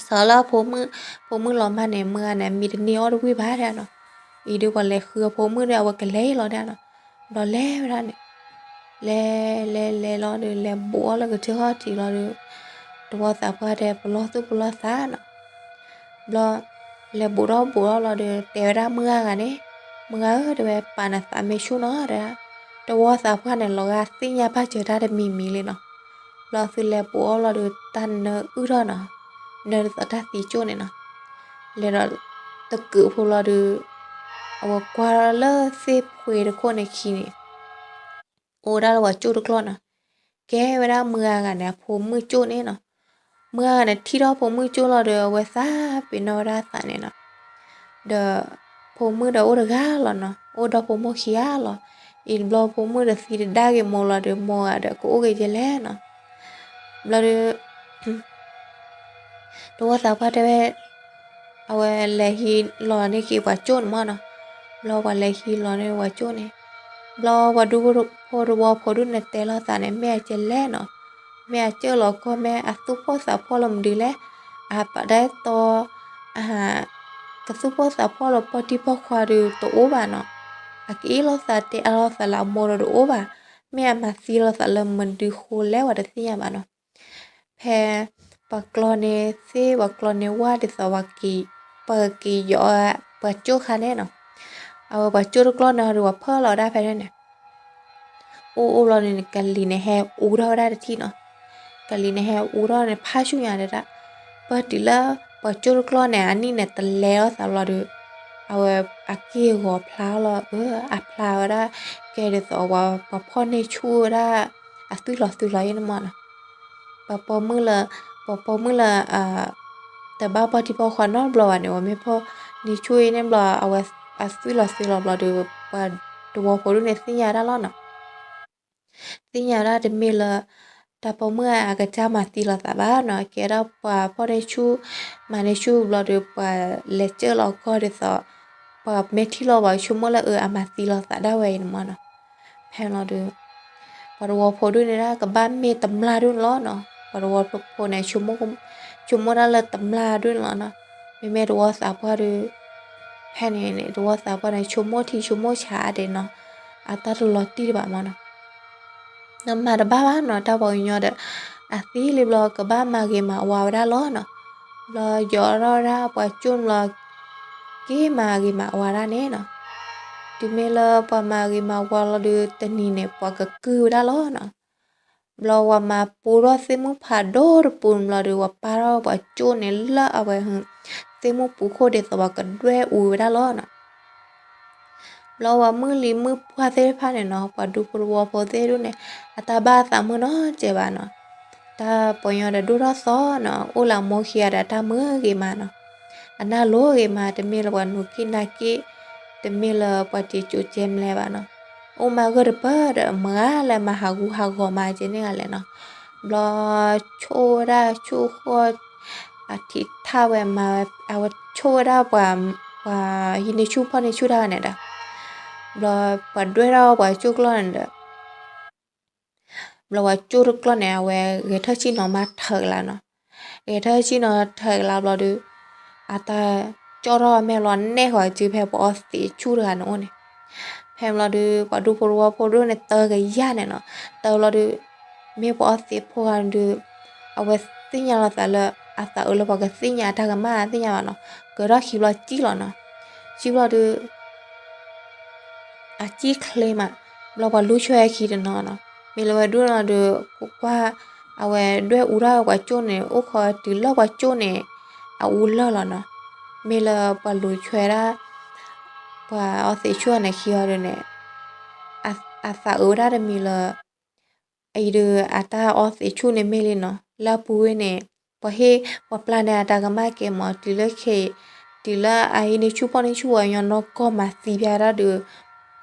စးလၢအဖိမုၣ်လီၤမၢ်န့ၣ် မုၢ်ဂၤန့ၣ် မံတန့ၢ်အီၣ်တဝံၣ်ဘၣ်ဒၣ်နီၤ. အံၤဒုးပှၤလဲၤဃုအဖိမုၣ်ဒီး အဝဲကလဲၤယံၤလီၤဒၣ်နီၤ. ဘျီလဲၤဝဲဒၣ်န့ၣ် လဲၤလဲၤလဲၤလီၤဒီး လဲၤဘူးအီၣ်လၢကစၢၢ်ခီၣ်ထံးလီၤဒီး တဝီသးပှၢ်ဒီး ပလီၢ်သူၣ်ပလီၢ်သးနီၤ. ဘျီ လဲၤဘူးထီၣ်ဘူးထီၣ်လီၤဒီး တဲဝဲဒၣ်မုၢ်ဂၤဂၤန့ၣ်, မုၢ်ဂၤဧၢ တဲဝဲ ပာ်နသးမ့ၢ်ဆူၣ်နီၤ တဲဒၣ်, တဝီသးပှၢ်န့ၣ် လီၤဂာ်သ့ၣ်ညါဘၣ်စၢၤတၢ်တမံၤမံၤလံနီၤ. ဘျီသုလဲၤဘူးအီၤလီၤဒီး တၢ်နၢအုၣ်ထီၣ်နီၤ, နၢဒ်သိးတၢ်သံကၠိၣ်န့ၣ်နီၤ. လဲၤဒီးတကုးဖိလီၤဒီး အဝဲကွၢ်လၢသ့ၣ်ဖှ့တခိၣ်န့ၣ်ခံန့ၣ် အိၣ်ဝဲဒၣ်လၢပှၤကၠိၣ်တကျီၢ်နီၤ. ကဲဝဲဒၣ်မုၢ်ဂၤဂၤန့ၣ် အဖိမုၣ်ကၠိၣ်န့ၣ်နီၤ. မုၢ်ဂၤဂၤန့ၣ် ထံၣ်ထီၣ်ဖိမုၣ်ကၠိၣ်လီၤဒီး အဝဲသးပ့ၤနီၣ်ဝဲဒၣ်အသးန့ၣ်နီၤ. ဒီးဖိမုၣ်ဒီးအိၣ်တဂၤလီၤနီၤ, အိၣ်ဒီဖိမိၢ်ခံဂၤလီၤ. အံၤတဘျီဖိမုၣ်ဒီးသံတဒါက့ၤမိၢ်လီၤဒီး မိၢ်ဂၤဒီးကအိၣ်က့ၤကဲလဲၣ်နီၤ. ဘျီဒီး တဝီသးပှၢ်တဲဝဲ အဝဲလဲၤဟံးလီၤန့ၢ်က့ၤပှၤကၠိၣ်န့ၣ်မ့ၢ်နီၤ. ဘျီပှၤလဲၤဟံးလီၤန့ၢ်ပှၤကၠိၣ်န့ၣ်, ဘျီပှၤဒူဖိတဝီဖိဒုန့ၣ်တဲလိာ်သးန့ၣ် မ့ၢ်အကဲလဲၣ်နီၤ, မ့ၢ်အကၢၣ်လီၤကီၢ် မ့ၢ်အသူၣ်ဖှီၣ်သးဖှီၣ်လၢမနုၤလဲၣ်, အပာ်တၢ်တီ ကသူၣ်ဖှီၣ်သးဖှီၣ်လၢပီၢ်တံၢ်ပီၢ်ခွါဒီးတအိၣ်ဘၣ်နီၤ, အကအ့ၣ်လိာ်သးတဲအါလိာ်သးလၢအမိၢ်ဒီးတအိၣ်ဘၣ်, မ့ၢ်အမၤသံလိာ်သးလၢမနုၤဃိလဲၣ်ပှၤတသ့ၣ်ညါဘၣ်နီၤ. ဖဲ ပှၤကျီန့ၣ်သ့ၣ် ပှၤကျီန့ၣ်ဝၣ်ဒ်သိး ပှၤက့ၤယီၤ ပှၤကၠိၣ်ခါန့ၣ်နီၤ, အဝဲပှၤကၠိၣ်တကျီၢ်န့ၣ်ဒီးပှၤဖၢၣ်လီၤဝဲဒၣ်ဖဲန့ၣ်န့ၣ် အိၣ်အိၣ်လီၤန့ၣ် ကလံၤန့ၣ်ဟဲအူထီၣ်ဝဲဒၣ်တထံၣ်နီၤ. ကလံၤန့ၣ်ဟဲအူထီၣ်န့ၣ် ဖးဆူညါဒၣ်, ပၢၢ်တုၤလၢပှၤကၠိၣ်တကျီၢ်န့ၣ် အနံၣ်န့ၣ်တလဲလိာ်သးဘျီဒီး အဝဲအက့ၢ်ဂီၤဖျါလီၤ, အဖျါဝဲဒၣ် ကဲဒ်သိးပှၤဖီၣ်န့ၢ်ဆူၣ်ဝဲဒၣ် အသွံၣ်လီၤသွံၣ်လီၤယဲန့ၣ်မ့ၢ်နီၤ. ပှၤပိာ်မုၣ်လၢ ပှၤပိာ်မုၣ်လၢ တဘၣ်ပီၢ်တံၢ်ပီၢ်ခွါနီတဘျီဘၣ်န့ၣ် အဝဲမ့ၢ်ဖီၣ်န့ၢ်ဆူၣ်အံၤန့ၣ်ဘျီ အဝဲအသွံၣ်လီၤသွံၣ်လီၤဘျီဒီး ပှၤတဝီဖိဒုန့ၣ်သ့ၣ်ညါဒၣ်လီၤနီၤ. သ့ၣ်ညါဒၣ်တမ့ၢ်လၢ တၢ်ပိာ်မုၣ်အကစၢ်မၤသံလိာ်သးဘၣ်နီၤ, ကဲဒၣ်ပှၤဖီၣ်န့ၢ်ဆူၣ် မၤန့ၢ်ဆူၣ်ဘျီဒီး ပှၤလဲၤကၢၣ်လီၤကီၢ်ဒ်သိး ပှၤမ့ၢ်ထံၣ်လီၤပှၤဆိကမိၣ်လၢအအမၤသံလိာ်သးဒၣ်ဝဲအံၤန့ၣ်မ့ၢ်နီၤ. ဖဲလီၤဒီး ပှၤတဝီဖိဒုန့ၣ်ဒၣ် ကဘၣ်မ့ၢ်တမျၢ်ဒုန့ၣ်လီၤနီၤ. ပှၤတဝီဖိန့ၣ် ဆိကမိၣ်တၢ်လၢတမျၢ်ဒုန့ၣ်လီၤနီၤ. မ့မ့ၢ်တဝီသးပှၢ်ဒီး ဖဲန့ၣ်န့ၣ် တဝီသးပှၢ်န့ၣ် ဆိကမိၣ်ထံဆိကမိၣ်ဆးဒဲးနီၤ, အတၢ်တလီၤတံၢ်တဘၣ်မ့ၢ်နီၤ. နမၤတဘၣ်ဘၣ်နီၤ, တၢ်ပှၤကညီဒီး အသံလံဘျီ ကဘၣ်မၤဂ့ၤမၤဝါဝဲဒၣ်လီၤနီၤ. ဘျီယီၤထီၣ်ဝဲဒၣ် ပှၤကၠိၣ်န့ၣ်ဘျီ က့ၤမၤဂ့ၤမၤဝါဒၣ်န့ၣ်နီၤ. တုၤမ့ၢ်လၢပှၤမၤဂ့ၤမၤဝါလီၤဒီး တနံၤန့ၣ် ပှၤကကုၢ်ဝဲဒၣ်လီၤနီၤ. ဘျီပှၤမၤပူထီၣ်သ့ၣ်မုၣ်ဖးဒိၣ်တပူၤန့ၣ်ဘျီဒီး ပှၤပာ်ထီၣ်ပှၤကၠိၣ်န့ၣ်လၢအဝဲ သ့ၣ်မုၣ်ပူၤခိၣ်ဒ်သိးပှၤကဒွဲၣ်အူဝဲဒၣ်လီၤနီၤ. ဘျီပှၤမုၢ်လံၤမုၢ်ပှၢ်သ့ၣ်တဖၣ်န့ၣ်နီၤ, ပှၤဒူဖိတဝီဖိသ့ၣ်ဒုန့ၣ် အတၢ်ဘၣ်သးမုာ်နီတစဲးဘၣ်နီၤ. တၢ်ပှၤကညီဒီးဒိၣ်ထီၣ်သီနီၤ, အိၣ်လၢအမိၢ်ခံဂၤဒီးတၢ်မုာ်ဂ့ၤမးနီၤ. အနၢ်လိၤဂ့ၤမး, တမ့ၢ်လၢပှၤနူၤက့ၣ်နါက့ၣ်, တမ့ၢ်လၢပှၤစံးကၠိကဲမလဲၣ်ဘၣ်နီၤ. အိၣ်မးဂၢၢ်တပၢၢ်ဒီး မုၢ်ဂၤလၢမၤဟးဂူာ်ဟးဂီၤမးကဲန့ၣ်ဂၤလဲၣ်နီၤ. ဘျီဆိၣ်ဝဲဒၣ်ဆိၣ်ဃီၣ် အထံးထၣ်ဝဲမၤဝဲ အဝဲဆိၣ်ဝဲဒၣ်ပှၤ ပှၤဟံးန့ၢ်ဆူၣ်ဖီၣ်န့ၢ်ဆူၣ်တၢ်န့ၣ်ဒီး ဘျီပှၤဒွဲၣ်ထီၣ်ပှၤကၠိၣ်ကျီၢ်န့ၣ်ဒီး ဘျီပှၤကၠိၣ်တကျီၢ်န့ၣ် အဝဲဂဲၤထၢၣ်ဆံၣ်နီၤမးထၢးကလးနီၤ. ဂဲၤထၢၣ်ဆံၣ်နီၤထၢးကလးဘျီဒီး အတၢ်ကၠီၣ်ထီၣ်အမဲာ်လီၤနဲၣ်ဃီၤစုဖဲပှၤအီသံးဆူၣ်တဂၤန့ၣ်အိၣ်န့ၣ်. ဖဲဘျီဒီး ပှၤဒူဖိတဝီဖိဒိၣ်န့ၣ် တၢကယၢ်န့ၣ်နီၤ. တၢဘျီဒီး မ့ၢ်ပှၤအီသံးဖိဂၤန့ၣ်ဒီး အဝဲသ့ၣ်ညါလီၤသးလၢ အသးအုးလၢပှၤကသ့ၣ်ညါအတၢ်ကမၣ်သ့ၣ်ညါဘၣ်နီၤ. ကၢၤထီၣ်ခံဘျီစံၣ်လီၤနီၤ. စံၣ်ဘျီဒီး အစံၣ်ချ့မး, ဘျီပှၤလူၤဆွဲခံတနီၤနီၤ. မ့ၢ်လၢဝဲဒိၣ်နီၤဒီး ကွၢ် အဝဲဒွဲၣ်အူထီၣ်ဝဲပှၤကၠိၣ်န့ၣ် အိၣ်ခိးတုၤလၢပှၤကၠိၣ်န့ၣ် အအူလၢာ်လီၤနီၤ. မ့ၢ်လၢပှၤလူၤဆွဲဒၣ် ပှၤအီသံးဆူၣ်န့ၣ်ခံအီၤဒီးန့ၣ် အသးအုးဝဲဒၣ်တမံၤလၢ အံၤဒီး အတၢ်အီသံးဆူၣ်န့ၣ်မ့ၢ်လံနီၤ. လၢအပူၤဝဲန့ၣ် ပှၤဟ့ၣ် ပှၤပျၢ်န့ၢ်အတၢ်ကမၣ်ကဲမး တုၤလၢခဲ တုၤလၢအဟံးန့ၢ်ဆူၣ်ဖီၣ်န့ၢ်ဆူၣ်ဝဲညီနီၢ်ကီၢ်မၤသံပျၢ်ဒၣ်ဒီး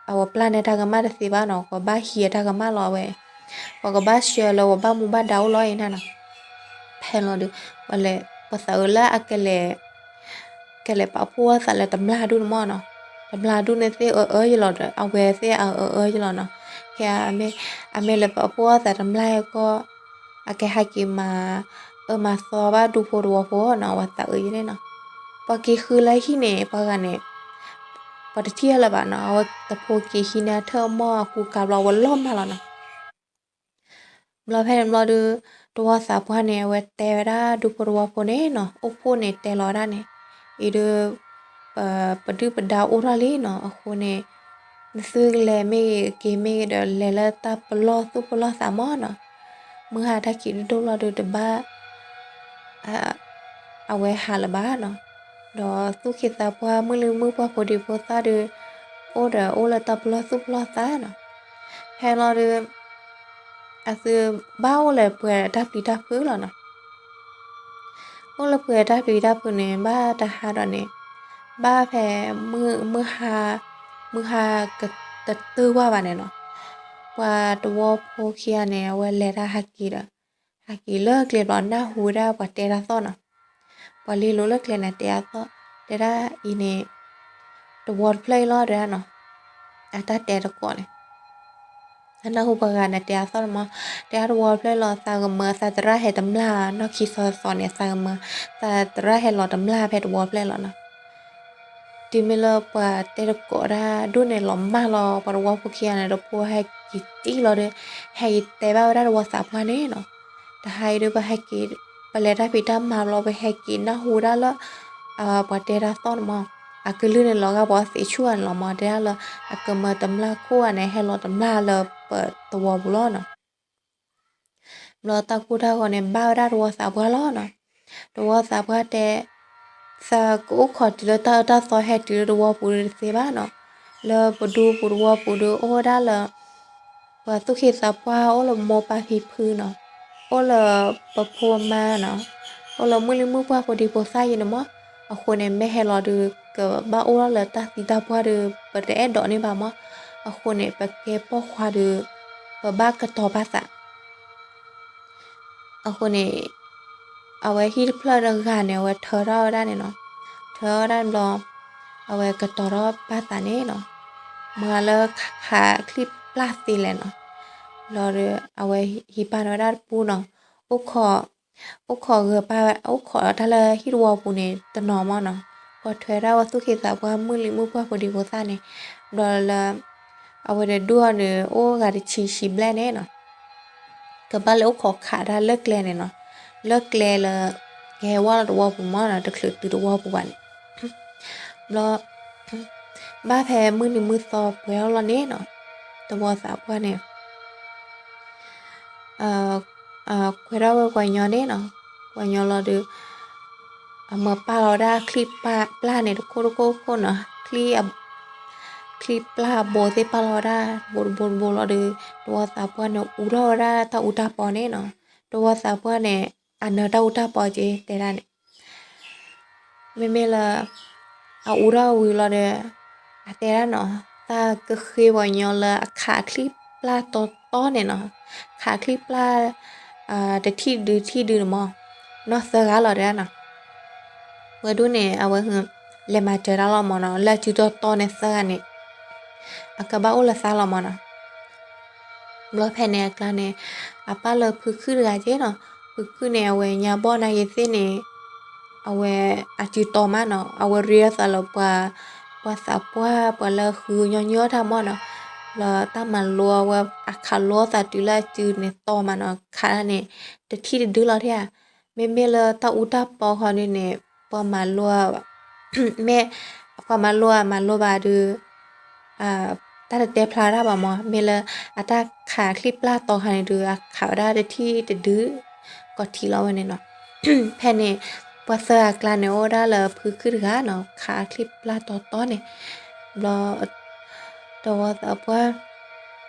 အဝဲပျၢ်န့ၢ်တၢ်ကမၣ်တသ့ဘၣ်နီၤ. ပှၤဘၣ်ဟံးအတၢ်ကမၣ်လီၤအဝဲ ပှၤကဘၣ်ဆှၢလၢပှၤဘၣ်မူဘၣ်ဒါအိၣ်လီၤအံၤန့ၣ်နီၤ. ဖဲလီၤဒီး ပှၤလဲၤ ပှၤသးအုးလၢအကလဲၤ ကလဲၤပာ်ဖှိၣ်အသးလၢတမျၢ်ဒူၣ်န့ၣ်မ့ၢ်နီၤ. တမျၢ်ဒူၣ်န့ၣ်သ့ၣ်အၢအၢယလီၤဒီး အဝဲသ့ၣ်အအၢအၢယလီၤနီၤ. ခဲအမ့ၢ် အမ့ၢ်လဲၤပာ်ဖှိၣ်အသးတမျၢ်ကီၢ် အကဟဲက့ၤမၤအၢမၤသီဘၣ်ဒူဖိတဝီဖိနီၤ ပှၤသးအုးယဲန့ၣ်နီၤ. ပှၤက့ၤဃုလၢဟံၣ်န့ၣ် ပှၤဂၤန့ၣ် ပှၤတထံၣ်လၢၤဘၣ်နီၤ. အဝဲတဖိက့ၤဟံးန့ၢ်အထၢၣ်အမီၢ်အကူကၤဘျီဝဲလီၤမၢ်လီၤနီၤ. ဘျီဖဲန့ၣ်ဘျီဒီး တဝီသးပှၢ်န့ၣ် အဝဲတဲဝဲဒၣ်ဒူဖိတဝီဖိန့ၣ်နီၤ အိၣ်ဖှိၣ်န့ၣ်တဲလီၤဝဲဒၣ်န့ၣ်, အံၤဒီး ပဒုၣ်ပဒါအိၣ်ထီၣ်လံနီၤ. အဃိန့ၣ် နသုကလဲၤမ့ၢ်ဂ့ၤ က့ၤမ့ၢ်ဂ့ၤဒီး လဲၤလၢတၢ်ပလီၢ်သူၣ်ပလီၢ်သးမးနီၤ. မုၢ်ဟါတၢ်ခံးဒိၣ်ဒိၣ်လီၤဒီး တဘၣ် အဝဲဟးလၢၤဘၣ်နီၤ. ဒီးသူၣ်က့သးပှၢ် မုၢ်လံၤမုၣ်ပှၢ် ဖိဒံဖိသၣ်ဒီး အိၣ်ဒီးအိၣ်လၢတၢ်ပလီၢ်သူၣ်ပလီၢ်သးနီၤ. ဖဲလီၤဒီး အသုဘၣ်အိၣ်လၢပှဲၤတၢ်ပျံၤတၢ်ဖုးလီၤနီၤ. အိၣ်လၢပှဲၤတၢ်ပျံၤတၢ်ဖုးန့ၣ် ဘၣ်တဟါဒီးန့ၣ် ဘၣ်ဖဲ မုၢ်ဟါ မုၢ်ဟါကတတုၤဝဲဘၣ်န့ၣ်နီၤ. ပှၤတဝီဖိခံဂၤန့ၣ် အဝဲလဲၤတၢ်ဟဲက့ၤဒီး ဟဲက့ၤလၢကျဲဘျီ နၢ်ဟူဝဲဒၣ်ပှၤတဲတၢ်သီၣ်နီၤ. ပှၤလ့လိာ်လၢကျဲန့ၣ် တဲတၢ်သီၣ် တဲဒၣ်အံၤန့ၣ် တဝီတဖျၢၣ်အံၤလီၤ တဲဒၣ်နီၤ. အတၢ်တဲတကိးန့ၣ် အနၢ်ဟူပှၤဂၤန့ၣ် တဲအသီၣ်တမီၤ, တဲအတဝီဖျၢၣ်လီၤ သးကမၢ သးသရၣ်ဟဲတမျၢ် နီၢ်ခံသီသီန့ၣ် သးကမၢ သးသရၣ်ဟဲလီၤတမျၢ်ဖဲတဝီဖျၢၣ်လီၤနီၤ. တုၤမ့ၢ်လၢပှၤတဲတကိးတၢ်ဒိၣ်န့ၣ် လီၤမၢ်လီၤ ပှၤတဝီဖိခံဂၤန့ၣ် တဖိဟဲက့ၤတံၢ်လီၤဒီး ဟဲက့ၤတဲဘၣ်ဝဲဒၣ်တဝီသးပှၢ်န့ၣ်နီၤ. တဟါအံၤဒီး ပဟဲက့ၤ ပလဲၤတၢ်ဖံးတၢ်မၤဘျီ ပဟဲက့ၤနၢ်ဟူဒၣ်လၢ ပှၤတဲတၢ်သီၣ်န့ၣ်မီၤ, အကလုၢ်န့ၣ်လီၤဂာ်ပှၤသ့ၣ်ဆူၣ်ဧါန့ၣ်လီၤမီၤ, တဲဒၣ်လၢ အကမၢတမျၢ်ခိၣ်ဧါန့ၣ် ဟဲလီၤတမျၢ်လၢပတဝီပူၤလီၤနီၤ. ဘျီတၢ်ကိၢ်တၢ်ဂီၤန့ၣ် ဘၣ်ဝဲဒၣ်တဝီသးပှၢ်လီၤနီၤ. တဝီသးပှၢ်တဲ သးကအိၣ်ခိးတုၤလၢတၢ်အၢတၢ်သီဟဲတုၤလၢတဝီပူၤဒီးတသ့ဘၣ်နီၤ. လၢပဒူပူၤတဝီပူၤဒီး အိၣ်ဝဲဒၣ်လၢ ပှၤသူၣ်က့သးပှၢ် အိၣ်လၢမိၢ်ပၢ်ဖံဖုနီၤ, အိၣ်လၢပဖိပမါနီၤ, အိၣ်လၢမုၢ်လံၢ်မုၢ်ပှၢ်ဖိဒံဖိသၣ်ယံၤန့ၣ်မီၤ. အဃိန့ၣ် မ့ၢ်ဟဲလီၤဒီး ကဘၣ်အိၣ်ထီၣ်လၢတၢ်သံတၢ်ပှၢ်ဒီး ပတအဲၣ်ဒိးန့ၢ်ဘၣ်မီၤ. အဃိန့ၣ် ပကဲပိာ်ခွါဒီး ပဘၣ်ကတီၤပာ်သး အဃိန့ၣ် အဝဲဟံၣ်တဖျၢၣ်တဂၤန့ၣ် အဝဲထၢထီၣ်ဝဲဒၣ်န့ၣ်နီၤ, ထၢထီၣ်ဝဲဒၣ်ဘျီ အဝဲကတီၤထီၣ်ပာ်သးန့ၣ်နီၤ, မၤလၢခးချံပျၢ်သ့လဲၣ်နီၤ. ဘျီဒီး အဝဲဟံးပာ်န့ၢ်ဝဲဒၣ်တပူၤနီၤ, အိၣ်ခိး အိၣ်ခိးဂၢၤပာ်ဝဲ အိၣ်ခိးတၢ်လၢဟံၣ်တဝီပူၤန့ၣ် တနီၤမီၤနီၤ, ကွၢ်ထွဲဒၣ်ဝဲသူၣ်က့သးပှၢ် မုၢ်လံၢ်မုၢ်ပှၢ်ဖိဒံဖိသၣ်န့ၣ်, ဘျီလၢ အဝဲဒီးဒူၣ်အီၤန့ၣ် အိၣ်ဂၤတဆံဆံဘျဲၣ်န့ၣ်နီၤ, ကဘၣ်လဲၤအိၣ်ခိးခးတၢ်လၢကျဲန့ၣ်နီၤ, လၢကျဲလၢ ကဟဲဝဲလီၤတဝီပူၤမီၤနီၤ, တချုးတုၤတဝီပူၤဘၣ်န့ၣ်, ဘျီ ဘၣ်ဖဲမုၢ်နံၤမုၢ်သီပှဲၤထီၣ်လီၤန့ၣ်နီၤ, တဝီသးပှၢ်န့ၣ် ကွဲထီၣ်ဝဲပှၤညီန့ၣ်နီၤ, ပှၤညီလီၤဒီး အမၢပာ်လီၤဝဲဒၣ်ချံပျၢ်န့ၣ် တခိၣ်တခိၣ်ခိၣ်နီၤ, ချံ ချံပျၢ်ဘိသ့ၣ်ပာ်လီၤဝဲဒၣ် တဘိတဘိတဘိလီၤဒီး တဝီသးပှၢ်န့ၣ် အူထီၣ်ဝဲဒၣ်တၢ်အူတၢ်ပီန့ၣ်နီၤ, တဝီသးပှၢ်န့ၣ် အနၢၤတၢ်အူတၢ်ပီက့ၤတဲဒၣ်န့ၣ် မ့မ့ၢ်လၢ အအူထီၣ်ဝံၤလီၤဒီး အတဲဒၣ်နီၤ, သးကဃ့ပှၤညီလၢအခးချံပျၢ်တီတီန့ၣ်နီၤ, ခးချံပျၢ် တထံၣ်ဒုထံၣ်ဒုန့ၣ်မီၤ, နီၢ်သၢဂၤလီၤတဲဒၣ်နီၤ, ဝဲဒၣ်န့ၣ် အဝဲ လဲၤမၤစၢၤတၢ်လီၤမီၤနီၤ, လၢအစုတီတီန့ၣ်သၢဂၤန့ၣ် အကဘၣ်အိၣ်လၢသးလီၤမီၤနီၤ. ဘျီဖဲန့ၣ်အကျါန့ၣ် အပၢ်လၢဖုခုၣ်တဂၤက့နီၤ, ဖုခုၣ်န့ၣ် အဝဲညါဘီၣ်နာ်က့ၤသ့ၣ်န့ၣ် အဝဲအစုတီမးနီၤ, အဝဲရ့အသးလၢပှၤ ပှၤသးပှၢ် ပှၤလၢဃုညီနုၢ်အီၣ်တၢ်မီၤနီၤ, လၢတၢ်မၤလိအဝဲ အခးလိအသးတုၤလၢအစုန့ၣ်တီမးနီၤ, ခးတၢ်န့ၣ် တထံၣ်တဒုလီၤထဲဧါ, မ့မ့ၢ်လၢတၢ်အူတၢ်ပီခီဒုန့ၣ် ပှၤမၤလိ မ့ၢ် ပှၤမၤလိအမၤလိဘၣ်ဒီး တၢ်တတဲဖျါတၢ်ဘၣ်မီၤ, မ့ၢ်လၢအတၢ်ခးချံပျၢ်တီခါန့ၣ်ဒီး အခးဝဲဒၣ်တထံၣ်တဒု ကီးထံးလီၤဝဲန့ၣ်နီၤ. ဖဲန့ၣ် ပှၤသၢဂၤအကျါန့ၣ် အိၣ်ဝဲဒၣ်လၢဖုခုၣ်တဂၤနီၤ, ခးချံပျၢ်တီတီန့ၣ်, ဘျီ တဝီသးပှၢ်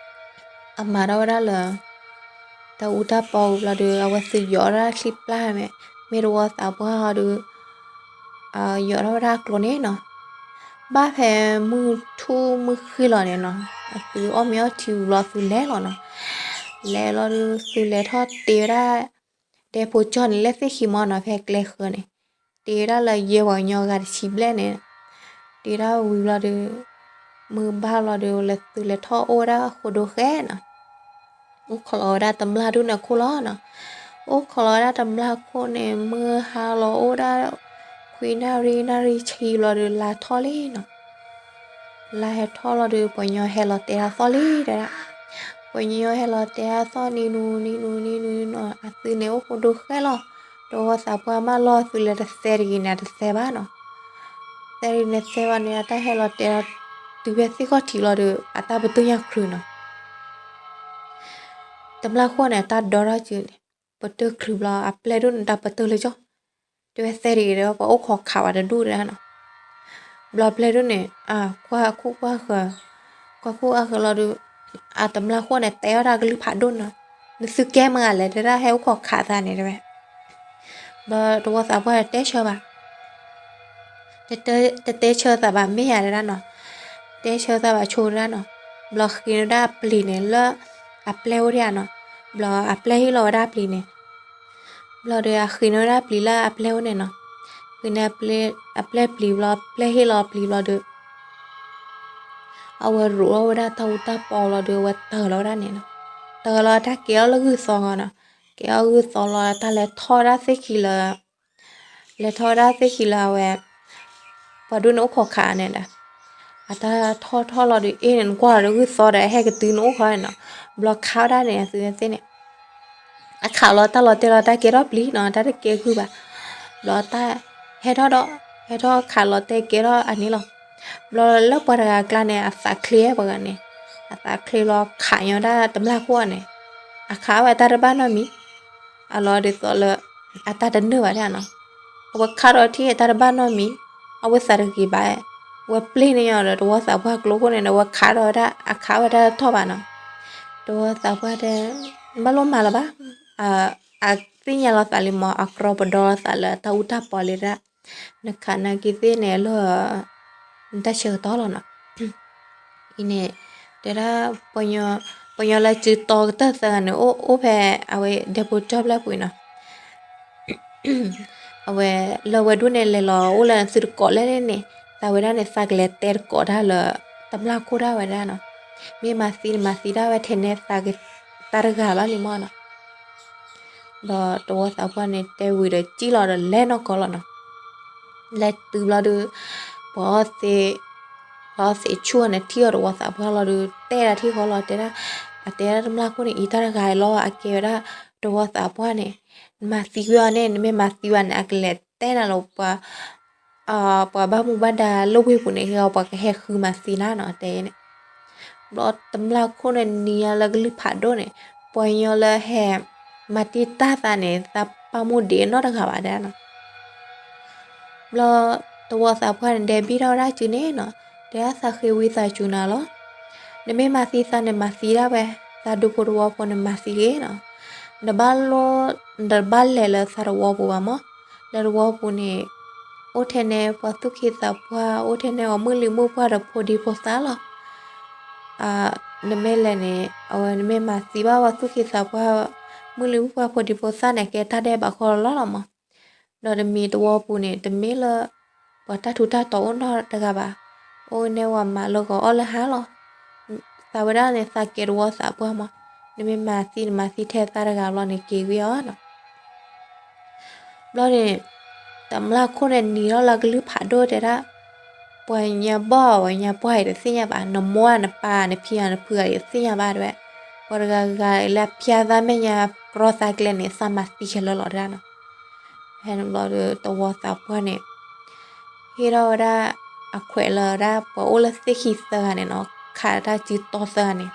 အမၤထီၣ်ဝဲဒၣ်လၢ တၢ်အူတၢ်ပီဝံၤဘျီဒီး အဝဲသုးယိးထီၣ်ဒၣ်ချံပျၢ်မ့ၢ်, မ့ၢ်တဝီသးပှၢ်ဟီဒီး ယိးထီၣ်ဝဲဒၣ်ကျိၤန့ၣ်နီၤ. ဘၣ်ဖဲမုၢ်ထူၣ်မုၢ်ဃ့ၢ်လီၤန့ၣ်နီၤ, အသုအီၣ်မ့ၤအီထံဝံၤဘျီသုလဲၤလီၤနီၤ. လဲၤလီၤဒီးသုလဲၤထီၣ်တ့ဝဲဒၣ် ဒဲဖိကၠီန့ၣ် လၢသ့ၣ်ခံမီၤနီၤ, ဖဲကျဲဃၢၤန့ၣ် တ့ဝဲဒၣ်လၢယဲၢ်ပှၤကညီဂၤတဆံဘျဲၣ်န့ၣ်, တ့ဝဲဒၣ်ဝံၤဘျီဒီး မုၢ်ဘၣ်ဘျီဒီး လဲၤသုလဲၤထီၣ်အိၣ်ဝဲဒၣ်ဃိဒိဃဲနီၤ. အိၣ်ခိးလီၤဝဲဒၣ်တမျၢ်ဒူၣ်န့ၣ်အခိၣ်လီၤနီၤ. အိၣ်ခိးလီၤဝဲဒၣ်တမျၢ်ခိၣ်န့ၣ် မုၢ်ဟါလီၤအိၣ်ဒၣ် ခွံနၣ်ရံၣ် နၣ်ရံၣ်ဆံဘျီဒီး လါထီၣ်လံနီၤ. လါဟဲထီၣ်လီၤဒီး ပှၤညီဟဲလီၤတဲတၢ်သီၣ်လံတဲဒၣ်. ပှၤညီဟဲလီၤတဲတၢ်သီၣ်နံၤနူၤ နံၤနူၤ နံၤနူၤနီၤ, အသုန့ၣ်အိၣ်ဃိဒိဃဲလီၤ. တဝီသးပှၢ်မၢလီၤ သုလဲၤတသဲတဂ့ၤန့ၣ် အတသဲဘၣ်နီၤ. သဲဒ်န့ၣ်သဲဘၣ်န့ၣ် အတၢ်ဟဲလီၤတဲလီၤ တုၤဖဲသ့ၣ်ခီၣ်ထံးလီၤဒီး အတၢ်ပတုာ်ညါချုးနီၤ. တမျၢ်ခိၣ်န့ၣ် အတၢ်ဒီထီၣ်စုန့ၣ် ပတုာ်ချုးဘျီ အပျဲၢ်ဒိၣ်န့ၣ် တၢ်ပတုာ်လၢကၠီ တဲဝဲသဲဒ်အံၤဒီး ပှၤအိၣ်ခိးခးဝဲတဒူၣ်ဒၣ်နီၤ. ဘျီပျဲၢ်ဒိၣ်န့ၣ် ကွၢ်ခိၣ်ကွၢ်ဃၢၤ, ကွၢ်ခိၣ်ကွၢ်ဃၢၤလီၤဒီး အတမျၢ်ခိၣ်န့ၣ် တဲအီၣ်ဒၣ်ကလုၢ်ဖးဒိၣ်နီၤ, နသုကဲမုာ်ဂၤလဲၣ် တဲဒၣ်ဟဲအိၣ်ခိးခးသးန့ၣ်တဲဝဲ. ဘျီတဝီသးပှၢ်တဲဆၢဘၣ် တတဲဆၢသးဘၣ်မ့ၢ်ယၤတဲဒၣ်နီၤ, တဲဆၢသးဘၣ်ဆိတဲဒၣ်နီၤ. ဘျီဃ့န့ၢ်ဝဲဒၣ်အပျံၤန့ၣ်လၢ အပျဲၢ်အိၣ်ဒၣ်နီၤ. ဘျီအပျဲၢ်ဟ့ၣ်လီၤဝဲဒၣ်အပျံၤန့ၣ်, ဘျီဒီးအဃ့န့ၢ်ဝဲဒၣ်ပျံၤလၢအပျဲၢ်အိၣ်န့ၣ်နီၤ. ဃ့န့ၢ်အပျဲၢ်ပျံၤဘျီ ပျဲၢ်ဟ့ၣ်လီၤပျံၤဘျီဒီး အဝဲရိးလီၤဝဲဒၣ်တၢ်အူတၢ်ပီလီၤဒီး အဝဲတၢၢ်လီၤဝဲဒၣ်န့ၣ်နီၤ. တၢၢ်လီၤတၢ်ကဲအီၣ်လၢဂုၢ်သီဂီၤနီၤ. ကဲအီၣ်ဂုၢ်သီလီၤ တၢ်လဲၤထီၣ်ဝဲဒၣ်သ့ၣ်ခံလၢ လဲၤထီၣ်ဝဲဒၣ်သ့ၣ်ခံလၢအဝဲ ပှၤဒိၣ်န့ၣ်အိၣ်ခိးခးန့ၣ်ဒီး အတၢ်ထီၣ်ထီၣ်လီၤဒီး အ့ၣ်န့ၣ် နကွၢ်လီၤဒီးဂုၢ်သီဒီး အဟဲကတုၤနအိၣ်ဃီန့ၣ်နီၤ. ဘျီခးဝဲဒၣ်န့ၣ် အသုဝဲသ့ၣ်န့ၣ် အခးလီၤတၢ်လီၤတဲာ်လီၤတၢ်ကဲထီၣ်ပျံၤနီၤ, တၢ်တကဲဂုၢ်ဘၣ်. ဘျီတၢ်ဟဲထီၣ်ဒီး ဟဲထီၣ်ခးလီၤတဲာ်ကဲထီၣ်အန့ၣ်လီၤ. ဘျီလၢပှၤတဂၤအကျါန့ၣ် အသးချ့ပှၤဂၤန့ၣ်, အသးချ့လီၤခးညီဒၣ်တမျၢ်ခိၣ်န့ၣ်, အခးဝဲအတၢ်တဘၣ်နီတမံၤ, အလီၤဒ်သိးလၢ အတၢ်တနုာ်ဘၣ်ဒၣ်နီၤ. အဝဲခးဒီးထံၣ်အတၢ်တဘၣ်နီတမံၤ, အဝဲသးတဂ့ၤဘၣ်, ဝဲပျ့ၤန့ၢ်ညီဒီးတဝီသးပှၢ်ကျိခိၣ်န့ၣ်ဒီး ဝဲခးဒီးဝဲဒၣ် အခးဝဲတၢ်တထီၣ်ဘၣ်နီၤ. တဝီသးပှၢ်တဲ ဘၣ်လိၣ်မၤလၢၤဘၣ်, အသ့ၣ်ညါလီၤသးလံမး အကြီပဒီလီၤသးလၢတၢ်အူတၢ်ပီလံဒၣ်, နခးနာ်က့ၤသ့ၣ်န့ၣ်လၢ နတၢ်ဆၢကတီၢ်လီၤနီၤ. အံၤန့ၣ် တဲဒၣ် ပှၤညီလၢစုတီကတၢၢ်သၢဂၤန့ၣ် အိၣ်အိၣ်ဖဲအဝဲဒဲဖိကၠီၣ်ဖျၢၣ်ပူၤနီၤ. အဝဲလၢဝဲဒိၣ်န့ၣ် လဲၤလီၤအိၣ်လၢသုတကိးလဲၣ်န့ၣ်န့ၣ် သးဝဲဒၣ်န့ၣ် သးကလဲၤတဲတကိးတၢ်လၢ တမျၢ်ခိၣ်ဒၣ်ဝဲဒၣ်နီၤ. မ့ၢ်မၤသံန့ၣ် မၤသံဒၣ်ဝဲထဲန့ၣ် သးတဂၤဘၣ်လံမးနီၤ. ဒီးတဝီသးပှၢ်န့ၣ် တဲဝံၤဒီးစံၣ်လီၤဒီးလဲၤနီၢ်ကီၢ်လီၤနီၤ. လဲၤတုၤဘျီဒီး ပှၤအီသံး ပှၤအီသံးဆူၣ်န့ၣ် ထံၣ်အီၤတဝီသးပှၢ်လီၤဒီး တဲဒၣ်ထံၣ်ဃီလီၤ တဲဒၣ်, အတဲဒၣ်တမျၢ်ခိၣ်န့ၣ် အံၤတၢ်တဂၤအံၤလီၤ အကဲဝဲဒၣ်တဝီသးပှၢ်န့ၣ်, နမၤသံကွံာ်အီၤန့ၣ် နမ့ၢ်မၤသံဘၣ်န့ၣ် အကလဲၤတဲနၤလီၤ ပှၤ ပှၤဘၣ်မူဘၣ်ဒါလၢဝ့ၢ်ပူၤန့ၣ် ဟဲအီၤပှၤကဟဲဃုမၤသံနၤနီၤ တဲန့ၣ်. ဘျီတမျၢ်ခိၣ်န့ၣ်နံၤညါလၢကလုၢ်ဖးဒိၣ်န့ၣ်, ပှၤကညီလၢဟဲမၤတံာ်တာ်သးန့ၣ် သးပာ်မူဒံးနီတဂၤဘၣ်ဒၣ်နီၤ. ဘျီတဝီသးပှၢ်န့ၣ် ဒဲးဘံၣ်ထီၣ်ဝဲဒၣ်စုန့ၣ်နီၤ, တဲဒၣ်သးဃ့ဝံသးစူၤနၤလီၤ. နမ့ၢ်မၤသံသးန့ၣ် မၤသံဒၣ်ဝဲ, သးဒူဖိတဝီဖိန့ၣ် မၤသံဂ့ၤနီၤ. နဘၣ်လိၣ် နတဘၣ်လဲၤလၢသးတဝီပူၤဘၣ်မး, လၢတဝီပူၤန့ၣ် အိၣ်ထဲန့ၣ် ပှၤသူၣ်က့သးပှၢ် အိၣ်ထဲန့ၣ် အီၤမုၢ်လံၤမုၢ်ပှၢ်ဒီးဖိဒံဖိသၣ်လီၤ. နမ့ၢ်လဲၤန့ၣ် အဝဲနမ့ၢ်မၤသံဘၣ်ပှၤသူၣ်က့သးပှၢ် မုၢ်လံၤမုၢ်ပှၢ်ဖိဒံဖိသၣ်န့ၣ် ကဲတၢ်ဒဲးဘးဃီလီၤလီၤမး. ဒီးတမံၤတဝီပူၤန့ၣ် တမ့ၢ်လၢ ပှၤတၢ်ထူးတၢ်တီၤအိၣ်နီတဂၤဘၣ်, အိၣ်န့ၣ်ဝဲမၤလၢဂီၤအီၣ်လၢဟါလီၤ. သးဝဲဒၣ်န့ၣ် သးကဲတဝီသးပှၢ်မး, နမ့ၢ်မၤသံန့ၣ် မၤသံထဲသးတဂၤဘျီန့ၣ် က့ၤဝံၤအီၤနီၤ. ဘျီန့ၣ် တမျၢ်ခိၣ်န့ၣ် နံၤထီၣ်လၢကလုၢ်ဖးဒိၣ်တဲဒၣ်, ပှၤညါဘီၣ် ပှၤညါပှၢ်အံၤတသ့ၣ်ညါဘၣ်, နမိၢ်နပၢ်နဖံနဖုအံၤတသ့ၣ်ညါဘၣ်တဲဝဲ, ပှၤတဂၤဂၤလၢအဖျါသးမဲာ်ညါကြီသးကျဲန့ၣ် သးမၤသံခဲလၢာ်လီၤတဲဒၣ်နီၤ. ဖဲန့ၣ်ဘျီဒီးတဝီသးပှၢ်န့ၣ် ဟ့ၣ်ထီၣ်ဝဲဒၣ် အခွဲးလၢဒၣ်ပှၤအိၣ်လၢသ့ၣ်ခံသၢဂၤန့ၣ်နီၤ, ခးတၢ်စုတီသၢဂၤန့ၣ်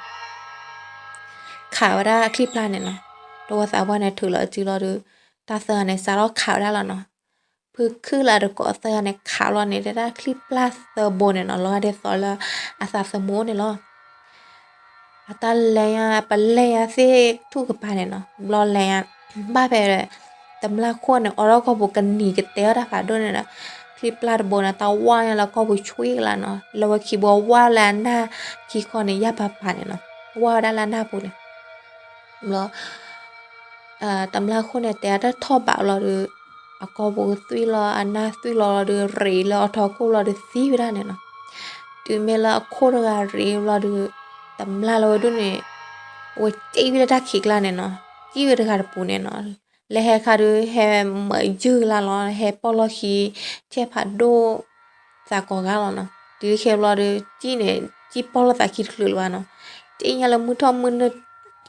ခးဝဲဒၣ်အချံပျၢ်န့ၣ်နီၤ. တဝီသးပှၢ်န့ၣ် ထုးလီၤအစုလီၤဒီး တၢ်သၢဂၤန့ၣ် စးထီၣ်ခးဝဲဒၣ်လီၤနီၤ. ဖုခုၣ်လၢအတကိးသၢဂၤန့ၣ် ခးလီၤန့ၣ် တဲဒၣ်ချံပျၢ်သၢဘိန့ၣ်နီၤ, လီၤဂာ်ဒ်သိးလၢအသးသမူအိၣ်န့ၣ်လီၤ. အတၢ်လဲၤညါ ပလဲၤညါသ့ၣ်ထူၣ်ကပၤန့ၣ်နီၤ, ဘျီလဲၤညါ ဘၣ်ဖဲ တမျၢ်ခိၣ်န့ၣ် အိးထီၣ်ကီၢ်ပူၤကနံၤကတဲအီၣ်တၢ်ဖးဒိၣ်န့ၣ်ဒီး ချံပျၢ်တဘိန့ၣ် တၢ်ဝါညါလၢကီၢ်ပူၤဆွံကလါနီၤ, လၢဝဲခံဘိဝါလၢအနၢ်ခံခီန့ၣ် ယၢ်ပၤပၤန့ၣ်နီၤ, ဝါဝဲဒၣ်လၢအနၢ်ပူၤန့ၣ်. ဘျီ တမျၢ်ခိၣ်န့ၣ် တဲအတၢ်ထီၣ်ဘးလီၤဒီး အကီၢ်ပူၤသွံၣ်လီၤ အနၢ်သွံၣ်လီၤလီၤဒီး ရ့းလၢအီထီခိၣ်လီၤဒီးသံဝဲဒၣ်န့ၣ်နီၤ. တုၤမ့ၢ်လၢအခိၣ်တဂၤရ့းဘျီဒီး တမျၢ်လၢဝဲဒိၣ်န့ၣ် အဝဲစံၣ်ဝဲလၢတၢ်ခံးကျါန့ၣ်နီၤ, စံၣ်ဝဲတဂၤတပူၤန့ၣ်နီၤ. လဲၤဟဲခါဒီး ဟဲမၤယုၢ်လၢ်လီၤ, ဟဲပီၢ်လီၢ်ခံ ထဲဖးဒိၣ် သးကိးဂၤလီၤနီၤ. တုၤခဲဘျီဒီး စံၣ်န့ၣ် စံၣ်ပီၢ်လီၢ်သးခံတချုးလၢၤဘၣ်နီၤ. စံၣ်ညါလၢမုၢ်ထီၣ်မုၢ်နုာ်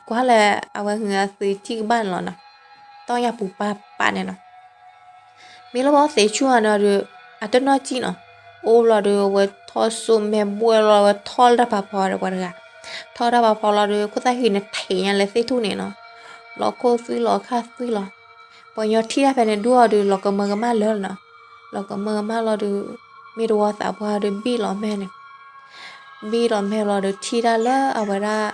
ကွၢ်လၢအဝဲဟဲသုစံၣ်ကဘၣ်န့ၣ်လီၤနီၤ. တီၢ်ညါပူၤပာ်ပာ်န့ၣ်နီၤ. မ့ၢ်လၢပှၤသ့ၣ်ဆူၣ်အီၤန့ၣ်ဒီး အတနီၢ်စံၣ်နီၤ. အိၣ်ဘျီဒီး အဝဲထီၣ်စိမဲာ်ဘှဲၣ်လီၤ အဝဲထီၣ်လၢတၢ်ဖးဖီဒီးပှၤတဂၤ, ထီၣ်တၢ်ဖးဖီလီၤဒီး ခိၣ်သၣ်ဃံန့ၣ်ထံးညါလၢသ့ၣ်ထူၣ်န့ၣ်နီၤ, လီၤခိၣ်သွံၣ်လီၤခၣ်သွံၣ်လီၤ. ပှၤညီထံၣ်တၢ်ဖဲန့ၣ်ဒုးအီၤဒီး လီၤကမၢကမၣ်လၢာ်လီၤနီၤ, လီၤကမၢကမၣ်လီၤဒီး မ့ၢ်တဝီသးပှၢ်ဒီးဘံၣ်လီၤမဲာ်န့ၣ် ဘံၣ်လီၤမဲာ်လီၤဒီး ထံၣ်တၢ်လၢအဝဲဒၣ်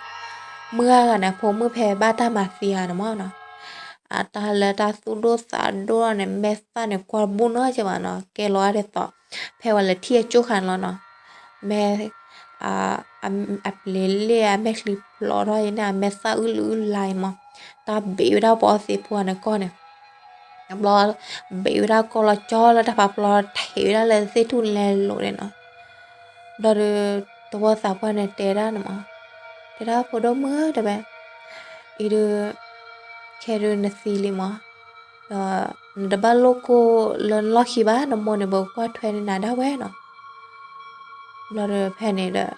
မုၢ်ဂၤဂၤန့ၣ် အဖိမုၣ်ဖဲဘၣ်တၢ်မၤသံအီၤန့ၣ်မၢ်နီၤ, အတၢ်လၢတၢ်သူၣ်ဒိၣ်သးဒိၣ်န့ၣ် မဲာ်သၣ်န့ၣ်ကွၢ်တဘူၣ်နီတစဲးဘၣ်နီၤ, ကဲလီၤအါဒ်သိး ဖဲဝဲလဲၤထံၣ်အကၠိၣ်ခါန့ၣ်လီၤနီၤ, မဲာ် အပျ့ၤလ့ၣ်အမဲာ်ချံဖျိးထီၣ်အံၤန့ၣ် အမဲာ်သၣ်အုၣ်လံအုၣ်လါအံၤမၢ်, တၢ်ဘ့းဝဲဒၣ်ပှၤအီသံးဖိန့ၣ်ကီၢ်န့ၣ် ဘျီ ဘ့းဝဲဒၣ်ကီၢ်လီၤကၠီလၢတၢ်ဖးဖီလီၤ ထံးဝဲဒၣ်လၢသ့ၣ်ထူၣ်န့ၣ်လဲၤလိာ်န့ၣ်နီၤ, ဘျီဒီး တဝီသးပှၢ်န့ၣ်တဲဒၣ်န့ၣ်မၢ်, တဲဒၣ်ဖိဒိၣ်မုၣ်ဧၢ တဲဝဲ, အံၤဒုး ခဲဒုးနသံလံမၢ်, ဒီးနတဘၣ်လိၣ်ကိၢ်လၢနလီၢ်ခံဘၣ် နမိၢ်န့ၣ် ပကကွၢ်ထွဲန့ၢ်နၤဒၣ်ဝဲနီၤ ဘျီဒီးဖဲန့ၣ်ဒီး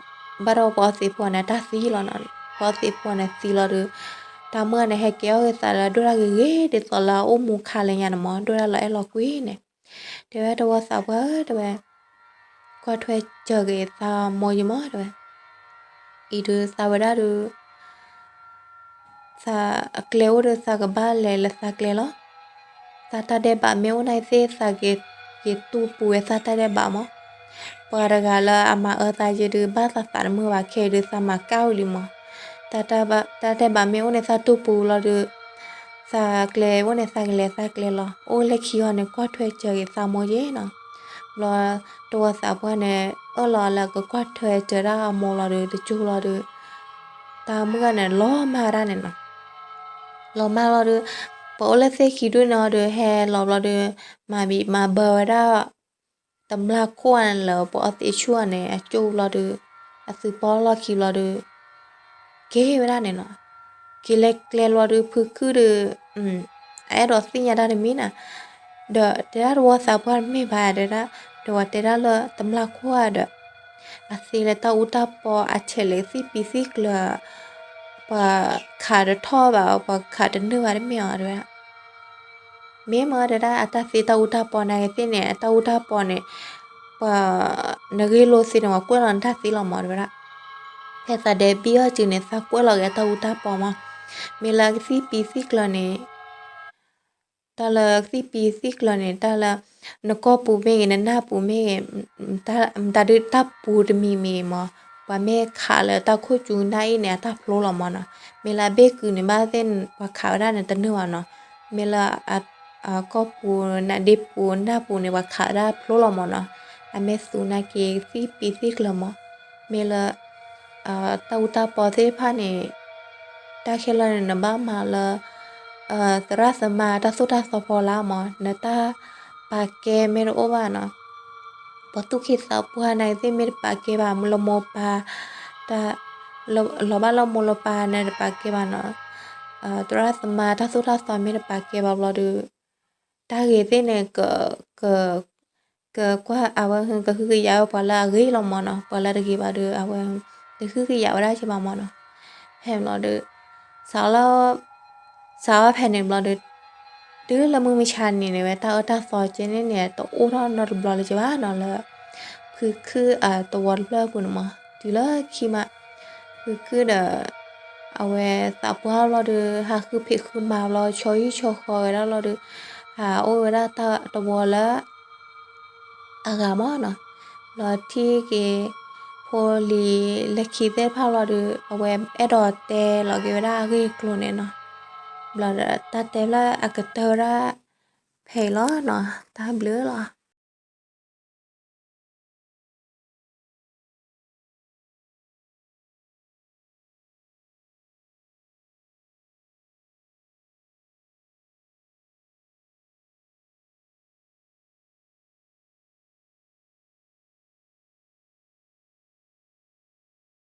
ဘၣ်ဒီးပှၤအီသံးဖိန့ၣ် တၢ်သံလီၤနီၤ, ပှၤအီသံးဖိန့ၣ်သံလီၤဒီး တၢ်မုၣ်ဂၤန့ၣ် ဟဲကဲအီၣ်ဂ့ၤသးလၢဒိၣ်ဒၣ်ဂ့ၤဂ့ၤ ဒ်သိးလၢအအိၣ်မူခါလၢညါန့ၣ်မၢ် ဒိၣ်ဒၣ်လီၤအဲၣ်လီၤကွံန့ၣ်, တဲဝဲတဝီသးပှၢ်ဧၢ တဲဝဲ, ကွၢ်ထွဲစၢၤက့ၤသးမိၢ်ယံမၢ် တဲဝဲ, အံၤဒုးသးဝဲဒၣ်ဒုး သးအကျဲအိၣ်ဒီးသးကဘၣ်လဲၤလၢသးကျဲလီၤ. သးတၢ်ဒဲးဘးမ့ၢ်အိၣ်န့ၣ်သ့ၣ် သးက့ၤတူၢ်ပူၤဝဲသးတၢ်ဒဲးဘးမၢ်. ပှၤတဂၤလၢအမၤအၢသးယဲဒုး ဘၣ်သးသးတမုာ်ဘၣ် ခဲအံၤဒုးသးမၤကၣ်ဝံၤလံမၢ်. တၢ်ဒဲးဘးမ့ၢ်အိၣ်န့ၣ် သးတူၢ်ပူၤလီၤဒုး သးကျဲအိၣ်န့ၣ်သးကလဲၤသးကျဲလီၤ. အိၣ်လၢခံဂီၢ်န့ၣ် ကွၢ်ထွဲစၢၤက့ၤသးမိၢ်ယဲနီၤ. ဘျီ တဝီသးပှၢ်န့ၣ် အၢၣ်လီၤလၢကကွၢ်ထွဲစၢၤဒၣ်အမိၢ်လီၤဒုး တကၠိလီၤဒုး တၢ်မုၣ်ဂၤန့ၣ် လီၤမၢ်ဝဲဒၣ်န့ၣ်နီၤ. လီၤမၢ်လီၤဒုး ပှၤအိၣ်လၢသ့ၣ်ခံဒုန့ၣ်အီၤဒုး ဟဲလီၤဘျီဒုး မၤဘံၣ်မၤဘၢဝဲဒၣ် တမျၢ်ခိၣ်န့ၣ်လၢပှၤအီသံးဆူၣ်န့ၣ် အကၠိလီၤဒုး အသုးပီၣ်လီၢ်ခံဘျီဒုး က့ၤဝဲဒၣ်န့ၣ်နီၤ. က့ၤလဲၤကျဲလီၤဒုး ဖုခုၣ်ဒုး အအဲၣ်ဒိးသ့ၣ်ညါတၢ်တမံၤနီၤ. ဒီးတဲဒၣ်တဝီသးပှၢ်တမ့ၢ်ဘၣ်တဲဒၣ် ဒီးဝဲတဲဒၣ်လၢတမျၢ်ခိၣ်ဧါဒီး အသ့လၢတၢ်အူတၢ်ပီ အဆဲးလဲၤကသံၣ်ပံၤသံၣ်ကျၢၤ ပှၤခးတထီၣ်ဘၣ် ပှၤခးတနုာ်ဘၣ်တမ့ၢ်အီၤတဲဝဲဒၣ်. မ့ၢ်မၢတဲဒၣ် အတၢ်သ့တၢ်အူတၢ်ပီနာ်က့ၤသ့ၣ်န့ၣ် အတၢ်အူတၢ်ပီန့ၣ် ပှၤနဂ့ၢ်လိာ်သ့န့ၣ် ပှၤကွဲးလီၤနတၢ်သ့လီၤမၢ်တဲဝဲဒၣ်. ဖဲသးဒဲးဘံၣ်အီၣ်စုန့ၣ် သးကွဲးလီၤက့ၤအတၢ်အူတၢ်ပီမၢ်. မ့ၢ်လၢကသံၣ်ပံၤသံၣ်ကျၢၤန့ၣ် တၢ်လၢကသံၣ်ပံၤသံၣ်ကျၢၤန့ၣ် တၢ်လၢ နကီၢ်ပူၤမ့ၢ်ဂ့ၤ နနၢ်ပူၤမ့ၢ်ဂ့ၤ မတၤဒုးတၢ်ပူၤတမံၤမံၤမၢ် ပှၤမ့ၢ်ခးလၢတၢ်ခိၣ်ကူနၢ်အ့ၣ်န့ၣ် အတၢ်ဖျိလီၤမၢ်နီၤ. မ့ၢ်လၢအဘ့ၣ်ကုာ်န့ၣ် ဘၣ်သ့ၣ်ပှၤခးဝဲဒၣ်န့ၣ်တနုာ်ဘၣ်နီၤ. မ့ၢ်လၢ ကီၢ်ပူၤနဒ့ပူၤနၢ်ပူၤန့ၣ် ပှၤခးဝဲဒၣ်ဖျိလီၤမၢ်နီၤ. အမ့ၢ်သူနာ်က့ၤကသံၣ်ပံၤသံၣ်ကျၢၤမၢ်. မ့ၢ်လၢ တၢ်အူတၢ်ပီသ့ၣ်တဖၣ်န့ၣ် တၢ်ခဲလၢာ်န့ၣ် နဘၣ်မၤလၢ သရၣ်သမါတၢ်သိၣ်တၢ်သီဖီလာ်မၢ် နတၢ်ပာ်ကဲမ့ၢ်တအိၣ်ဘၣ်နီၤ. ပှၤသူၣ်က့သးပှၢ်နာ်က့ၤသ့ၣ်မ့ၢ်တပာ်ကဲဘၣ် လၢမိၢ်ပၢ် လီၤဘၣ်လၢမိၢ်လၢပၢ်န့ၣ်တပာ်ကဲဘၣ်နီၤ. သရၣ်သမါတၢ်သိၣ်တၢ်သီမ့ၢ်တပာ်ကဲဘၣ်ဘျီဒီး တၢ်ဂ့ၤသ့ၣ်န့ၣ် က ကကွၢ်အဝဲ ကဟုကယာ်ဝဲပှၤလၢအဂ့ၤလီၤမၢ်နီၤ. ပှၤလၢတဂ့ၤဘၣ်ဒီး အဝဲ တဟုကယာ်ဝဲဒၣ်က့ၤဘၣ်မၢ်နီၤ. ဖဲန့ၣ်ဘျီဒီး စးလၢ စးဝဲဖဲန့ၣ်ဘျီဒီး တုၤလၢမုၢ်မဆါန့ၣ်န့ၣ်ဝဲ တၢ်အၢတၢ်သီကဲန့ၣ်န့ၣ် တအိၣ်ထီၣ်နီတဘျီလၢၤက့ၤဘၣ်နီၤ လၢ ဖုခုၣ်အတဝီတဖျၢၣ်အပူၤန့ၣ်မၢ်. တုၤလၢခံမး ဖုခုၣ်ဒီး အဝဲသးပှၢ်ဘျီဒီး ဟးဃုဖံးဃုမၤဘျီ ဆီဟံၣ်ဆီဃီဝဲဒၣ်ဘျီဒီး ဟးအိၣ်ဝဲဒၣ်တၢ်တဝီလၢ အဂၤမၢ်နီၤ. ဘျီထံၣ်က့ၤ ဖိလံၤလၢခံသ့ၣ်တဖၣ်ဘျီဒီး အဝဲအဲၣ်ဒိးတဲလီၤက့ၤဝဲဒၣ်အဂ့ၢ်အကျိၤန့ၣ်နီၤ. ဘျီဒီး တၢ်တဲဖျါအကတၢၢ်ဝဲဒၣ် ဖဲအံၤလီၤနီၤ. တၢ်ဘျုးလီၤ.